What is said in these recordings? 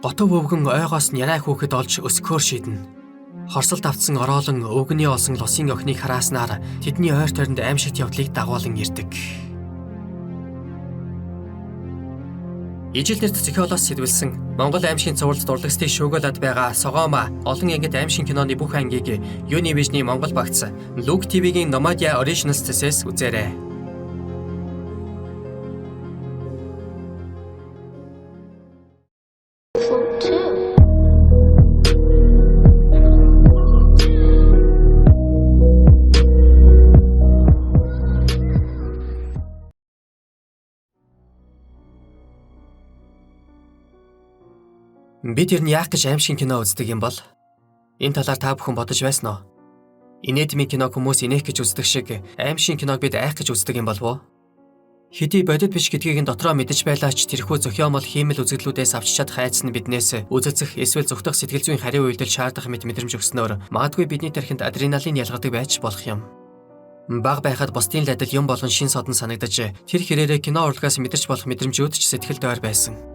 Готов өвгөн ойгоос нь ярай хүүхэд олж өсгөхөөр шийднэ. Хорсолд автсан ороолон өвгөний олсон лусын охиныг харааснаар тэдний ойр тойронд аимшигт явдлыг дагуулan ирдэг. Ижил нэрт зохиолоос сэтвэлсэн Монгол аимшигын цувралд дурлагчдыг шөөгөөлөд байгаа Согома олон ангид аимшигын киноны бүх ангийг Univision-ы Монгол багц Look TV-гийн Nomadia Originals цэсээс үзээрэй. Too. Бид ер нь яах гэж аимшигын кино үздэг юм бол? Энэ талаар та бүхэн бодож байсан уу? Инээдмийн киног хүмүүс инээх гэж үздэг шиг аимшигын киног бид айх гэж үздэг юм болов уу? Хэдий бодит биш гэдгийг нь дотроо мэдэж байлаа ч тэрхүү зохиомол хиймэл үзэгдлүүдээс авч чадах айц нь биднээс үзэцэх эсвэл зүхтах сэтгэл зүйн хариу үйлдэл шаардах мэт мэдрэмж өгснөөр магадгүй бидний тархинд адреналин ялгардаг байж болох юм. Баг байхад бусдын л адил юм болгон шин содон санагдаж тэр хэрээрээ кино урлагаас мэдэрч болох мэдрэмжүүд ч сэтгэлд ойр байсан.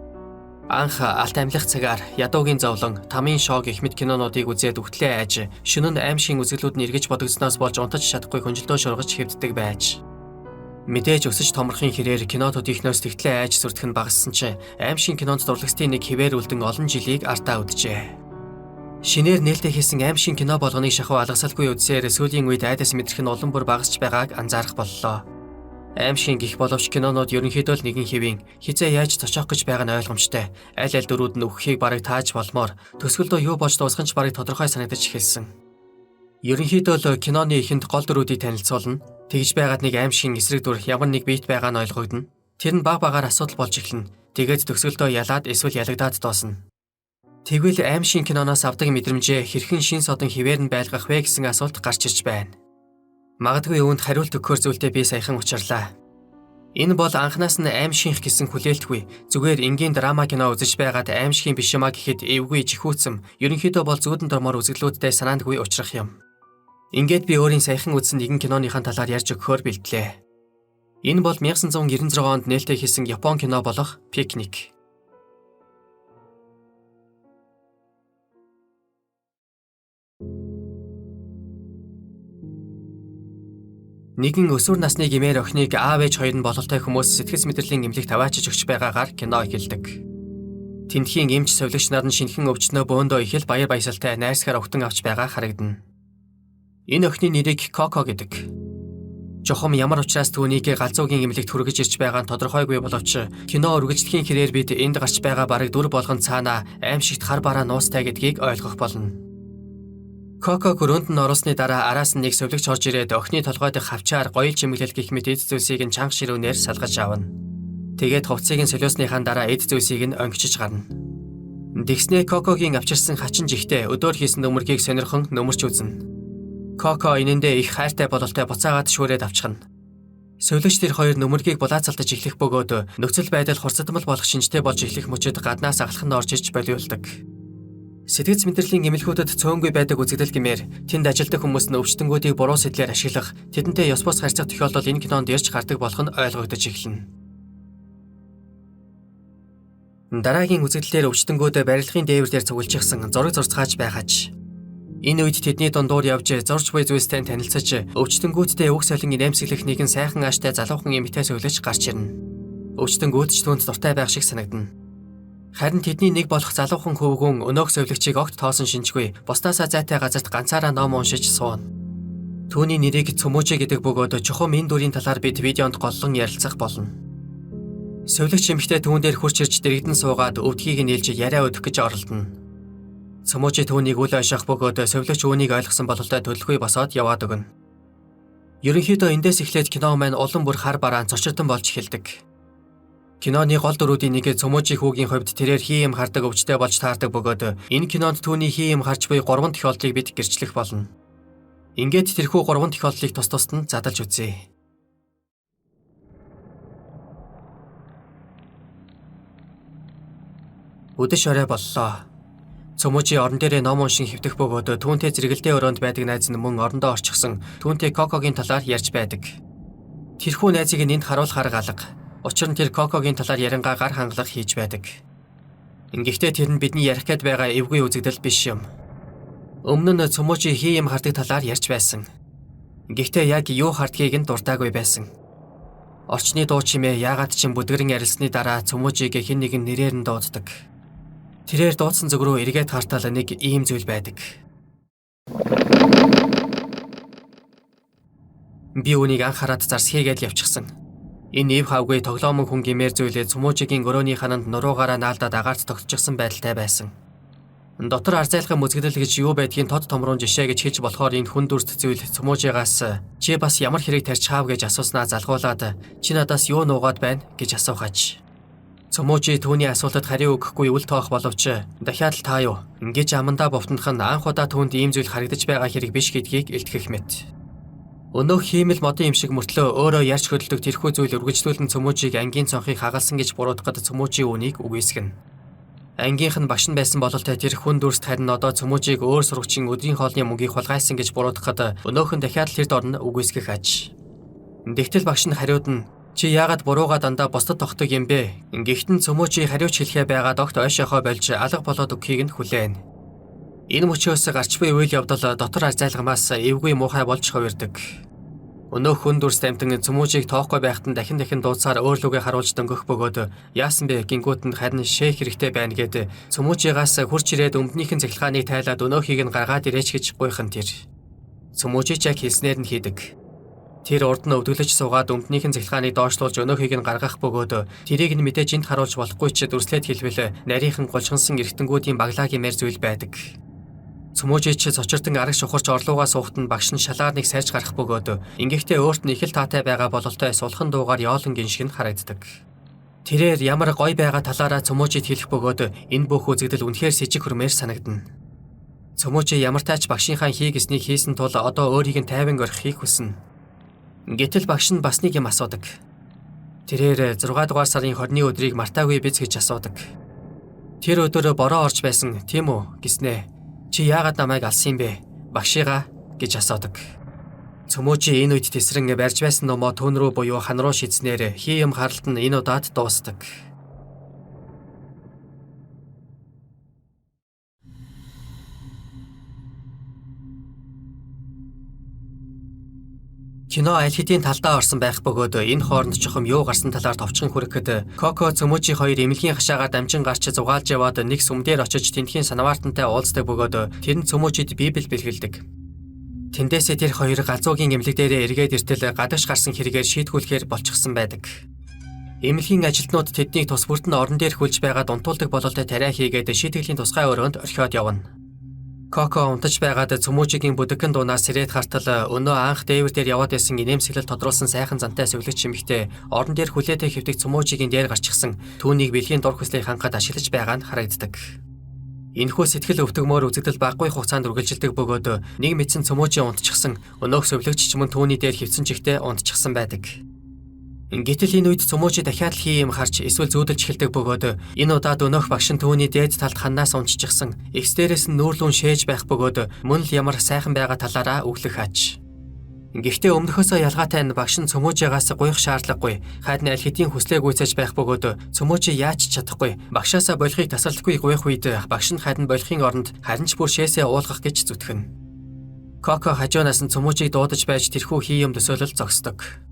Анх алт амьлах цагаар ядуугийн зовлон, тамийн шоу гэх мэт кинонуудыг үзээд үхтлээ айж, шөнө нь аимшигын үзэглүүд нь эргэж бодогдсноос болж унтаж чадахгүй хөнжилдөө шургаж хэвддэг байж. Мэдээж өсөж томрохын хэрээр кино төдийхнөөс тэгтлээ айж сүрдэх нь багассан ч аимшигын кинонд дурлагчдын нэг хэвээр үлдэн олон жилийг артаа үджээ. Шинээр нээлттэй хийсэн аимшигын кино болгоныг шахуу алгасалгүй үзсээр сүүлийн үед айдас мэдрэх нь улам бүр багасч байгааг анзаарах боллоо. Аимшигын гих боловч кинонууд ерөнхийдөө л нэгэн хэвийн хизээ яаж цочоох гэж байгаа нь ойлгомжтой. Аль аль дөрүүд нь үхэхийг бараг тааж болмоор төсгөлдөө юу болж дуусах нь ч бараг тодорхой санагдаж эхэлсэн. Ерөнхийдөө л киноны эхэнд гол дүрүүдийг танилцуулна. Тэгж байгаад нэг аимшигын эсрэг дүр ямар нэг биет байгаа нь ойлгогдно. Тэр нь баг багаар асуудал болж эхэлнэ. Тэгээд төгсгөлдөө ялаад эсвэл ялагдаад дуусна. Тэгвэл аимшигын киноноос авдаг мэдрэмжээ хэрхэн шин содон хэвээр нь байлгах вэ гэсэн асуулт гарч ирж байна. Магадгүй үүнд хариулт өгөхөөр зүйлтэй би саяхан учрлаа. Энэ бол анханаас нь аимшигийнх гэсэн хүлээлтгүй зүгээр энгийн драма кино үзэж байгаад аимшигын биш юмаа гэхэд эвгүй жихүүцэм ерөнхийдөө бол зүүдэн дормоор үзэглүүдтэй санаандгүй учрах юм. Ингээд би өөрийн саяхан үзсэн нэгэн киноныхаа талаар ярьж өгөхөөр бэлтлээ. Энэ бол 1996 онд нээлттэй хийсэн Япон кино болох Пикник. Нэгэн өсвөр насны гимээр охиныг аав ээж хоёр нь бололтой хүмүүс сэтгэл мэдрэлийн эмнэлэгт аваачиж өгч байгаагаар кино эхэлдэг. Тэндхийн эмч совилогч нар нь шинэхэн өвчнөө бөөндөө их л баяр баясгалтай найрсгаар огтон авч байгаа харагдана. Энэ охины нэрийг Коко гэдэг. Чухам ямар учраас түүнийг галзуугийн эмнэлэгт хүргэж ирж байгаа нь тодорхойгүй боловч кино үргэлжлэхийн хэрээр бид энд гарч байгаа бараг дүр болгон цаана аимшигт хар бараа нуустай гэдгийг ойлгох болно. Коко гөрөөнд нь оруулсны дараа араас нь нэг совилогч орж ирээд охины толгой дэх хавчаар гоёл чимэглэл гэх мэт эд зүйлсийг нь чанга ширүүнээр салгаж авна. Тэгээд хувцсыг нь солиосныхаа дараа эд зүйлсийг нь онгичиж гарна. Тэгснээ Кокогийн авчирсан хачин жигтэй өдөөр хийсэн нөмөргийг сонирхон нөмөрч үзнэ. Коко энэндээ их хайртай бололтой буцаагаад шүүрээд авчихна. Совилогч тэр хоёр нөмөргийг булаацалтаж эхлэх бөгөөд нөхцөл байдал хурцдмал болох шинжтэй болж эхлэх мөчөд гаднаас ахлах нь орж иж болиулдаг. Сэтгэц мэдрэлийн эмнэлгүүдэд цөөнгүй байдаг үзэгдэл гэмээр тэнд ажилдаг хүмүүс нь өвчтөнгүүдийг буруу сэтлээр ашиглах, тэдэнтэй ёс бус харьцах тохиолдол энэ кинонд ярьж гардаг болох нь ойлгогдож эхэлнэ. Дараагийн үзэгдлээр өвчтөнгүүд барилгын дээвэр дээр цуглжчихсан зураг зурцгааж байгаач. Энэ үед тэдний дундуур явж зурж буй зүйлстэй танилцаж өвчтөнгүүдтэй үг солин инээмсэглэх нэгэн сайхан ааштай залуухан эмэгтэй совилогч гарч ирнэ. Өвчтөнгүүд ч түүнд дуртай байх шиг санагдана. Харин тэдний нэг болох залуухан хөвгүүн өнөөх совилогчийг огт тоосон шинжгүй бусдаасаа зайтай газарт ганцаараа ном уншиж сууна. Түүний нэрийг Цөмөжи гэдэг бөгөөд чухам энэ дүрийн талаар бид видеонд голлон ярилцах болно. Совилогч эмэгтэй түүн дээр хурч ирж дэрэгдэн суугаад өвдгийг нь нээлж яриа өдөх гэж оролдоно. Цөмөжи түүнийг үл ойшоох бөгөөд совилогч үүнийг ойлгосон бололтой төлөвгүй босоод яваад өгнө. Ерөнхийдөө эндээс эхлээд кино маань улам бүр хар бараан цочирдон болж эхэлдэг. Киноны гол дүрүүдийн нэг Цөмөжи хүүгийн хувьд тэрээр хий юм хардаг өвчтэй болж таардаг бөгөөд энэ кинонд түүний хий юм харж буй гурван тохиолдлыг бид гэрчлэх болно. Ингээд тэрхүү гурван тохиолдлыг тус тусад нь задалж үзье. Үдэш орой боллоо. Цөмөжи орон дээрээ ном уншин хэвтэх бөгөөд түүнтэй зэрэгэлдээ өрөөнд байдаг найз нь мөн орондоо орчихсон түүнтэй Кокогийн талаар ярьж байдаг. Тэрхүү найзыг нь энд харуулах арга алга. Учир нь тэр Кокогийн талаар ярингаа гар хангалах хийж байдаг. Гэхдээ тэр нь бидний ярих гээд байгаа эвгүй үзэгдэл биш юм. Өмнө нь Цөмөжи хий юм хардаг талаар ярьж байсан. Гэхдээ яг юу хардгийг нь дуртаагүй байсан. Орчны дуу чимээ яагаад ч юм бүдгэрэн арилсны дараа Цөмөжийг хэн нэгэн нэрээр нь дууддаг. Тэрээр дуудсан зүг рүү эргээд хартал нэг ийм зүйл байдаг. Би үүнийг анх хараад зарс хийгээд явчихсан. Энэ эв хавгүй тоглоомон хүн гэмээр зүйлээ Цөмөжигийн өрөөний хананд нуруугаараа наалдаад агаарт тогтчихсон байдалтай байсан. Дотор арзайлахын үзэгдэл гэж юу байдгийг тод томрон жишээ гэж хэлж болохоор энэ хүн дүрст зүйл Цөмөжигаас чи бас ямар хэрэг тарьчихаав гэж асууснаа залгуулад чи надаас юу нуугаад байна гэж асуухаж. Цөмөжи түүний асуултад хариу өгөхгүй үл тоох боловч дахиад л та юу гэж амандаа бовтонох нь анх удаа түүнд ийм зүйл харагдаж байгаа хэрэг биш гэдгийг илтгэх мэт. Өнөөх хиймэл модон юм шиг мөртлөө өөрөө ярьж хөдөлдөг тэрхүү зүйл үргэлжлүүлэн Цөмөжийг ангийн цонхыг хагалсан гэж буруутгахад Цөмөжи үүнийг үгүйсгэнэ. Ангийнх нь багш нь байсан бололтой тэр хүн дүрст харин одоо Цөмөжийг өөр сурагчийн өдрийн хоолны мөнгийг хулгайсан гэж буруутгахад өнөөх нь дахиад л тэр дорно үгүйсгэх аж. Тэгтэл багш нь хариуд нь чи яагаад бурууга дандаа бусдад тогтдог юм бэ? Гэхдээ Цөмөжи хариуч хэлэхээ байгаа огт ойшоохоо болж алга болоод өгөхийг нь хүлээн. Энэ мөчөөс гарч буй үйл явдал дотор арзайлгамаас эвгүй муухай болж хувирдаг. Өнөөх хүн дүрст амтан Цөмөжийг тоохгүй байхад нь дахин дахин дууцаар өөрлөгөө харуулж дөнгөх бөгөөд яасан бэ гингүүт нь харин шээх хэрэгтэй байна гэд Цөмөжигаас хурч ирээд өмднийхэн цахилгааныг тайлаад өнөөхийг нь гаргаад ирээч гэж гуйхан тэр. Цөмөжи ч яг хэлснээр нь хийдэг. Тэр урд нь өвдөглөж суугаад өмднийхэн цахилгааныг доошлуулж өнөөхийг нь гаргах бөгөөд тэрийг нь мэдээж энд харуулж болохгүй ч дүрслээд хэлбэл нарийнхан голжгонсон эргэтэнгүүдийн баглаа гэмээр зүйл байдаг. Цөмөжич цочирдон араг шухарч орлуугаа суухт нь багш нь шалаар нэг сайж гарах бөгөөд ингэхдээ өөрт нь их л таатай байгаа бололтой сулхан дуугаар ёолон гиншиг нь харагддаг. Тэрээр ямар гоё байгаа талаараа Цөмөжид хэлэх бөгөөд энэ бүх үзэгдэл үнэхээр сэжиг хөрмээр санагдана. Цөмөжи ямар тач багшийнхаа хий гэснийг хийсэн тул одоо өөрийг нь тайван орхихыг хүснэ. Гэтэл багш нь бас нэг юм асуудаг. Тэрээр 6 дугаар сарын 20-ны өдрийг мартаагүй биз гэж асуудаг. Тэр өдөр бороо орж байсан тийм үү гэснээ. Чи яагаад намайг алсан юм бэ? Багшигаа гэж асуудаг. Цөмөжи энэ үед тэсрэн барьж байсан номоо түүн рүү буюу хан руу шидснээр хий юм харалт нь энэ удаад дуустдаг. Кино аль хэдийн талдаа орсон байх бөгөөд энэ хооронд чухам юу гарсан талаар товчхон хүрэхэд Коко Цөмөжи хоёр эмнэлгийн хашаагаар дамжин гарч зугаалж яваад нэг сүм дээр очиж тэндхийн санаваартантай уулздаг бөгөөд тэр нь Цөмөжид Библи бэлгэлдэг. Тэндээсээ тэр хоёр галзуугийн эмнэлэг дээрээ эргээд иртэл гадагш гарсан хэрэгээр шийтгүүлэхээр болчихсон байдаг. Эмнэлгийн ажилтнууд тэднийг тус бүрт нь орон дээр хүлж байгаад унтуулдаг бололтой тариа хийгээд шийтгэлийн тусгай өрөөнд орхиод явна. Коко унтаж байгаад Цөмөжигийн бүдэгхэн дуунаас сэрээд хартал өнөө анх дээвэр дээр яваад байсан инээмсэглэл тодруулсан сайхан зантай сувилагч эмэгтэй орон дээр хүлээтэй хэвтэх Цөмөжигийн дээр гарчихсан түүнийг бэлгийн дур хүслийг хангахад ашиглаж байгаа нь харагддаг. Энэхүү сэтгэл өвтгөмөр үзэгдэл багагүй хугацаанд үргэлжилдэг бөгөөд нэг мэдсэн Цөмөжи унтчихсан өнөөх сувилагч ч мөн түүний дээр хэвцэн чихтэй унтчихсан байдаг. Гэтэл энэ үед Цөмөжи дахиад л хий юм харж эсвэл зүүдэлж эхэлдэг бөгөөд энэ удаад өнөөх багш нь түүний дээд талд ханаас унччихсан. Эгс дээрээс нь нүүрлүүн шээж байх бөгөөд мөн л ямар сайхан байгаа талаараа өглөх аж. Гэхдээ өмнөхөөсөө ялгаатай нь багш нь Цөмөжигаас гуйх шаардлагагүй. Хайд нь аль хэдийн хүслээ гүйцээж байх бөгөөд Цөмөжи яаж ч чадахгүй. Багшаасаа болохыг тасралтгүй гуйх үед багш нь харин болохын оронд харин ч бүр шээсээ уулгах гэж зүтгэнэ. Коко хажуунаас нь Цөмөжийг дуудаж байж тэрхүү хий юм төсөөлөл зогсдог.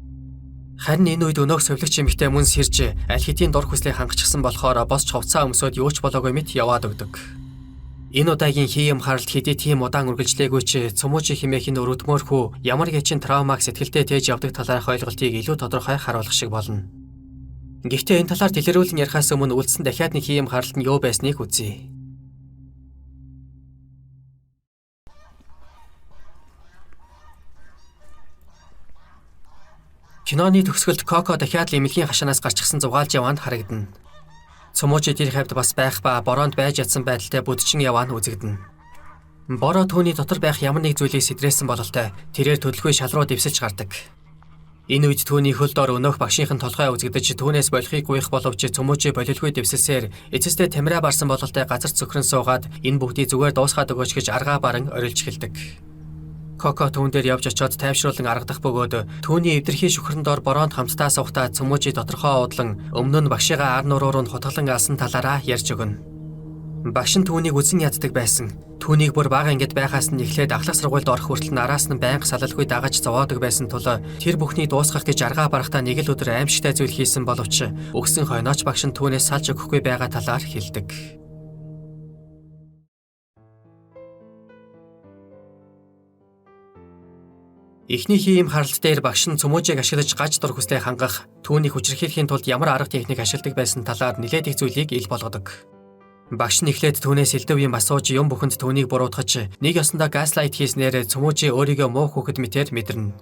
Харин энэ үед өнөөх сувилагч эмэгтэй мөн сэрж аль хэдийн дур хүслийг хангачихсан болохоор босч хувцаа өмсөөд юу ч болоогүй мэт яваад өгдөг. Энэ удаагийн хий юм харалт хэдий тийм удаан үргэлжлээгүй ч Цөмөжи хэмээх энэ өрөвдмөр хүү ямар гэчин травмаг сэтгэлдээ тээж явдаг талаарх ойлголтыг илүү тодорхой харуулах шиг болно. Гэхдээ энэ талаар дэлгэрүүлэн ярихаас өмнө үлдсэн дахиад нэг хий юм харалт нь юу байсныг үзье. Киноны төгсгөлд Коко дахиад л эмнэлгийн хашаанаас гарчихсан зугаалж яваанд харагдана. Цөмөжи тэр хавьд бас байх ба бороонд байж ядсан байдалтай бүдчин яваа нь үзэгдэнэ. Бороо түүний дотор байх ямар нэг зүйлийг сэтрээсэн бололтой тэрээр төлөлгүй шал руу дэвсэлж гардаг. Энэ үед түүний хөл дор өнөөх багшийнх нь толгой үзэгдэж түүнээс болохыг гуйх боловч Цөмөжи болилгүй дэвсэлсээр эцэстээ тамираа барсан бололтой газар цөхрөн суугаад энэ бүгдийг зүгээр дуусгаад өгөөч гэж аргаа баран орилж эхэлдэг. Коко түүн дээр явж очиод тайвшруулан аргадах бөгөөд түүний эвдэрхий шүхрэн дор бороонд хамтдаа суухдаа Цөмөжи тодорхой уудлан өмнө нь багшигаа ар нуруу руу хутгалан алсан талаараа ярьж өгнө. Багш нь түүнийг үзен яддаг байсан. Түүнийг бүр бага ангид байхаас нь эхлээд ахлах сургуульд орох хүртэл нараас нь байнга салалгүй дагаж зовоодог байсан тул тэр бүхнийг дуусгах гэж аргаа барахтаа нэг л өдөр аимшигтай зүйл хийсэн боловч өгсөн хойнооч багш нь түүнээс салж өгөхгүй байгаа талаар хэлдэг. Эхний ийм харалт дээр багш нь цөмөөжийг ашиглаж гаж дур хүслээ хангах, түүнийг хүчирхийлэхийн тулд ямар арга техник ашигладаг байсан талаар нэлээд их зүйлийг ил болгодог. Багш нь эхлээд түүнээс элдэв юм асууж юм бүхэнд түүнийг буруутгаж, нэг ёсондоо gaslight хийснээр цөмөөжий өөрийгөө муу хүүхэд мэтээр мэдэрнэ.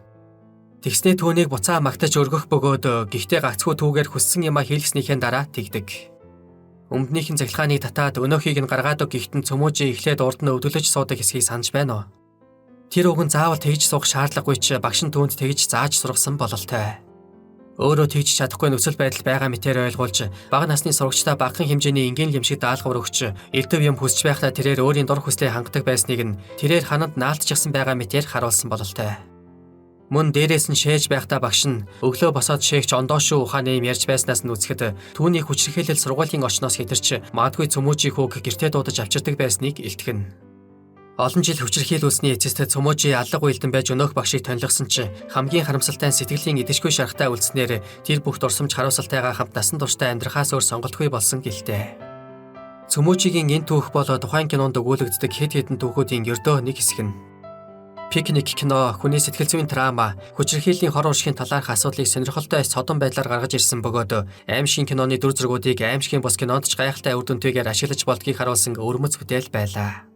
Тэгснээ түүнийг буцаа магтаж өргөх бөгөөд гэхдээ гагцхүү түүгээр хүссэн юмаа хийлгэснийхээ дараа тэгдэг. Өмднийх нь цахилгааныг татаад өнөөхийг нь гаргаад өг гэхдээ цөмөөжий эхлээд урд нь өвдөглөж суудаг хэсгийг санаж байна уу? Тэр уг нь заавал тэгж суух шаардлагагүй ч багш нь түүнд тэгж зааж сургасан бололтой. Өөрөө тэгж чадахгүй нөхцөл байдал байгаа мэтээр ойлгуулж, бага насны сурагчдаа багахан хэмжээний энгийн юм шиг даалгавар өгч, элдэв юм хүсч байхдаа тэрээр өөрийн дур хүслээ хангадаг байсныг нь тэрээр хананд наалтчихсан байгаа мэтээр харуулсан бололтой. Мөн дээрээс нь шээж байхдаа багш нь өглөө босоод шээгч ондоо шүү ухааны юм ярьж байснаас нь үзэхэд түүний хүчирхийлэл сургуулийн орчноос хэтэрч магадгүй цөмөөжийн хүүг гэртээ дуудаж авчирдаг байсныг илтгэнэ. Олон жил хүчирхийлүүлсний эцэст цөмөөжийн алга уйлдан байж өнөөх багшийг тонилгосон ч хамгийн харамсалтай нь сэтгэлийн идэвхгүй шарахтай үлдснээр тэр бүх дурсамж харуулсалтайгаа хамт насан туршдаа амьдрахаас өөр сонголтгүй болсон гэлтэй. Цөмөөжигийн энэ түүх бол тухайн кинонд өгүүлэгддэг хэд хэдэн түүхүүдийн ердөө нэг хэсэг нь. Пикник кино хүний сэтгэл зүйн трама, хүчирхийллийн хор уршигын талаарх асуудлыг сонирхолтой содон байдлаар гаргаж ирсэн бөгөөд аимшигын киноны дүр зургуудыг аимшигын бус кинонд ч гайхалтай үр дүнтэйгээр ашиглаж болдгийг харуулсан өвөрмөц бүтээл байлаа.